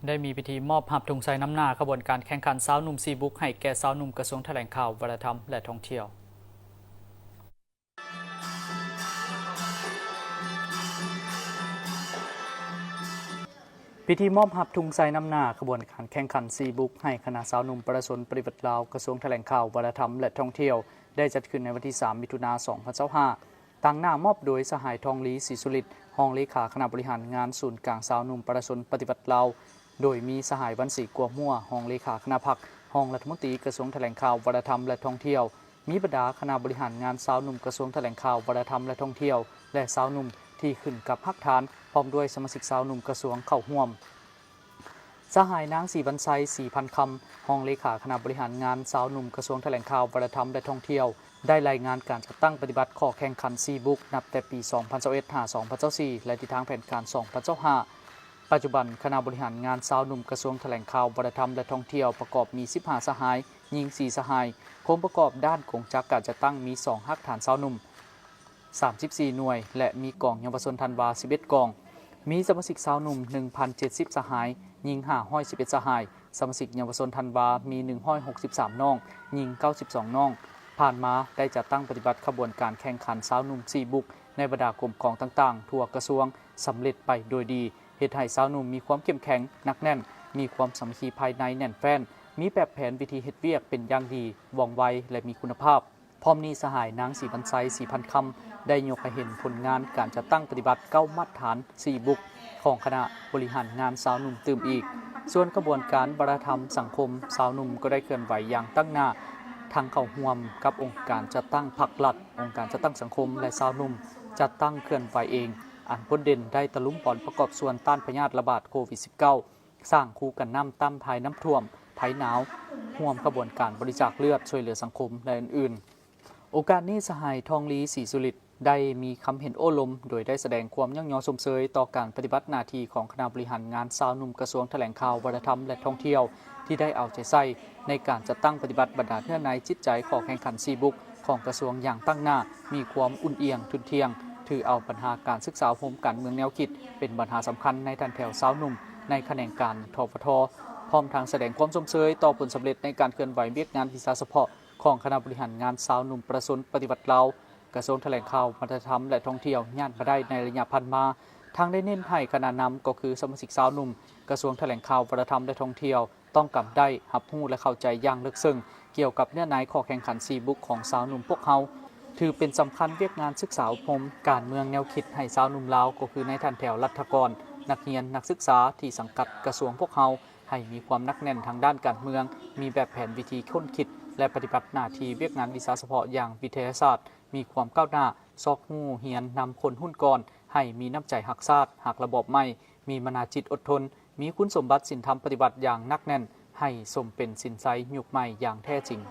ໄດ້ມີພິທີມອບຮັບທຸງໄຊນຳໜ້າຂະບວນການແຂ່ງຂັນຊາວໜຸ່ມສີ່ບຸກ ໃຫ້ແກ່ຊາວໜຸ່ມກະຊວງຖະແຫຼງຂ່າວ ວັດທະນະທຳ ແລະ ທ່ອງທ່ຽວ. ພິທີມອບຮັບທຸງໄຊນຳໜ້າຂະບວນການແຂ່ງຂັນສີ່ບຸກ ໃຫ້ຄະນະຊາວໜຸ່ມປະຊາຊົນປະຕິວັດລາວ ກະຊວງຖະແຫຼງຂ່າວ ວັດທະນະທຳ ແລະ ທ່ອງທ່ຽວ ໄດ້ຈັດຂຶ້ນໃນວັນທີສາມ ມິຖຸນາ ສອງພັນຊາວຫ້າ ຕາງໜ້າມອບໂດຍສະຫາຍ ທອງລີ ສີສຸລິດ ຮອງເລຂາຄະນະບໍລິຫານງານສູນກາງຊາວໜຸ່ມປະຊາຊົນປະຕິວັດລາວ, ໂດຍມີສະຫາຍ ວັນສີ ກົວຫົວ ຮອງເລຂາຄະນະພັກ, ຮອງລັດຖະມົນຕີກະຊວງຖະແຫຼງຂ່າວ ວັດທະນະທຳ ແລະ ທ່ອງທ່ຽວ, ມີບັນດາຄະນະບໍລິຫານງານຊາວໜຸ່ມກະຊວງຖະແຫຼງຂ່າວ ວັດທະນະທຳ ແລະ ທ່ອງທ່ຽວ ແລະ ຊາວໜຸ່ມທີ່ຂຶ້ນກັບຮາກຖານ, ພ້ອມດ້ວຍສະມາຊິກຊາວໜຸ່ມກະຊວງເຂົ້າຮ່ວມ. ສະຫາຍນາງ ສີວັນໄຊ ສີພັນຄຳ ຮອງເລຂາຄະນະບໍລິຫານງານຊາວໜຸ່ມກະຊວງຖະແຫຼງຂ່າວ ວັດທະນະທຳ ແລະ ທ່ອງທ່ຽວ ໄດ້ລາຍງານການຈັດຕັ້ງປະຕິບັດຂໍ້ແຂ່ງຂັນສີ່ບຸກ ນັບແຕ່ປີສອງພັນຊາວເອັດ ຫາ ສອງພັນຊາວສີ່ ແລະ ທິດທາງແຜນການສອງພັນຊາວຫ້າ. ປັດຈຸບັນຄະນະບໍລິຫານງານຊາວໜຸ່ມກະຊວງຖະແຫຼງຂ່າວ ວັດທະນະທຳ ແລະ ທ່ອງທ່ຽວ ປະກອບມີສິບຫ້າສະຫາຍ, ຍິງສີ່ສະຫາຍ. ໂຄງປະກອບດ້ານກົງຈັກການຈັດຕັ້ງມີສອງຮາກຖານຊາວໜຸ່ມ ສາມສິບສີ່ໜ່ວຍ ແລະ ມີກອງເຍົາວະຊົນທັນວາສິບເອັດກອງ. ມີສະມາຊິກຊາວໜຸ່ມໜຶ່ງພັນເຈັດສິບສະຫາຍ, ຍິງຫ້າຮ້ອຍສິບເອັດສະຫາຍ. ສະມາຊິກເຍົາວະຊົນທັນວາມີໜຶ່ງຮ້ອຍຫົກສິບສາມນ້ອງ, ຍິງເກົ້າສິບສອງນ້ອງ. ຜ່ານມາໄດ້ຈັດຕັ້ງປະຕິບັດຂະບວນການແຂ່ງຂັນຊາວໜຸ່ມສີ່ບຸກ ໃນບັນດາກົມກອງຕ່າງໆທົ່ວກະຊວງ ສຳເລັດໄປໂດຍດີ, ເຮັດໃຫ້ຊາວໜຸ່ມມີຄວາມເຂັ້ມແຂງ, ໜັກແໜ້ນ, ມີຄວາມສາມັກຄີພາຍໃນແໜ້ນແຟ້ນ, ມີແບບແຜນວິທີເຮັດວຽກເປັນຢ່າງດີ, ວ່ອງໄວ ແລະ ມີຄຸນນະພາບ. ພ້ອມນີ້ ສະຫາຍນາງ ສີວັນໄຊ ສີພັນຄຳ ໄດ້ຍົກໃຫ້ເຫັນຜົນງານການຈັດຕັ້ງປະຕິບັດເກົ້າມາດຖານສີ່ບຸກ ຂອງຄະນະບໍລິຫານງານຊາວໜຸ່ມຕື່ມອີກ. ສ່ວນຂະບວນການວັດທະນະທຳສັງຄົມ, ຊາວໜຸ່ມກໍໄດ້ເຄື່ອນໄຫວຢ່າງຕັ້ງໜ້າ ທັງເຂົ້າຮ່ວມກັບອົງການຈັດຕັ້ງພາກລັດ, ອົງການຈັດຕັ້ງສັງຄົມ ແລະ ຊາວໜຸ່ມຈັດຕັ້ງເຄື່ອນໄຫວເອງ, ອັນພົ້ນເດັ່ນໄດ້ຕະລຸມບອນປະກອບສ່ວນຕ້ານພະຍາດລະບາດໂຄວິດສິບເກົ້າ, ສ້າງຄູກັນນ້ຳຕ້ານໄພນ້ຳຖ້ວມ, ໄພໜາວ, ຮ່ວມຂະບວນການບໍລິຈາກເລືອດ, ຊ່ວຍເຫຼືອສັງຄົມ ແລະ ອື່ນໆ. ໂອກາດນີ້ ສະຫາຍ ທອງລີ ສີສຸລິດ ໄດ້ມີຄຳເຫັນໂອ້ລົມ ໂດຍໄດ້ສະແດງຄວາມຍ້ອງຍໍຊົມເຊີຍຕໍ່ການປະຕິບັດໜ້າທີ່ຂອງຄະນະບໍລິຫານງານຊາວໜຸ່ມກະຊວງຖະແຫຼງຂ່າວ ວັດທະນະທຳ ແລະ ທ່ອງທ່ຽວ ທີ່ໄດ້ເອົາໃຈໃສ່ໃນການຈັດຕັ້ງປະຕິບັດບັນດາເນື້ອໃນຈິດໃຈຂໍ້ແຂ່ງຂັນສີ່ບຸກ ຂອງກະຊວງຢ່າງຕັ້ງໜ້າ, ມີຄວາມອຸ່ນອຽງ, ທຸ່ນທ່ຽງ, ຖືເອົາບັນຫາການສຶກສາອົບຮົມການເມືອງແນວຄິດເປັນບັນຫາສຳຄັນໃນຖັນແຖວຊາວໜຸ່ມໃນຂະແໜງການ ທປທ, ພ້ອມທັງສະແດງຄວາມຊົມເຊີຍຕໍ່ຜົນສຳເລັດໃນການເຄື່ອນໄຫວວຽກງານວິຊາສະເພາະຂອງຄະນະບໍລິຫານງານຊາວໜຸ່ມປະຊາຊົນປະຕິວັດລາວ ກະຊວງຖະແຫຼງຂ່າວ, ວັດທະນະທຳ ແລະ ທ່ອງທ່ຽວ ຍາດມາໄດ້ໃນໄລຍະຜ່ານມາ. ທັງໄດ້ເນັ້ນໃຫ້ຄະນະນຳ ກໍຄືສະມາຊິກຊາວໜຸ່ມກະຊວງຖະແຫຼງຂ່າວ, ວັດທະນະທຳ ແລະ ທ່ອງທ່ຽວ ຕ້ອງກຳໄດ້, ຮັບຮູ້ ແລະ ເຂົ້າໃຈຢ່າງເລິກເຊິ່ງກ່ຽວກັບເນື້ອໃນຂໍ້ແຂ່ງຂັນສີ່ບຸກຂອງຊາວໜຸ່ມພວກເຮົາ. ຖືເປັນສຳຄັນວຽກງານສຶກສາອົບຮົມການເມືອງແນວຄິດໃຫ້ຊາວໜຸ່ມລາວ, ກໍຄືໃນຖັນແຖວລັດຖະກອນ, ນັກຮຽນ, ນັກສຶກສາທີ່ສັງກັດກະຊວງພວກເຮົາ ໃຫ້ມີຄວາມໜັກແໜ້ນທາງດ້ານການເມືອງ, ມີແບບແຜນວິທີຄົ້ນຄິດ ແລະ ປະຕິບັດໜ້າທີ່ວຽກງານວິຊາສະເພາະຢ່າງວິທະຍາສາດ, ມີຄວາມກ້າວໜ້າ, ຊອກຮູ້ຮຽນນຳຄົນຮຸ່ນກ່ອນ, ໃຫ້ມີນ້ຳໃຈຮັກຊາດ, ຮັກລະບອບໃໝ່, ມີມະນາຈິດອົດທົນ, ມີຄຸນສົມບັດສິນທຳປະຕິວັດຢ່າງໜັກແໜ້ນ, ໃຫ້ສົມເປັນສິນໄຊຍຸກໃໝ່ຢ່າງແທ້ຈິງ.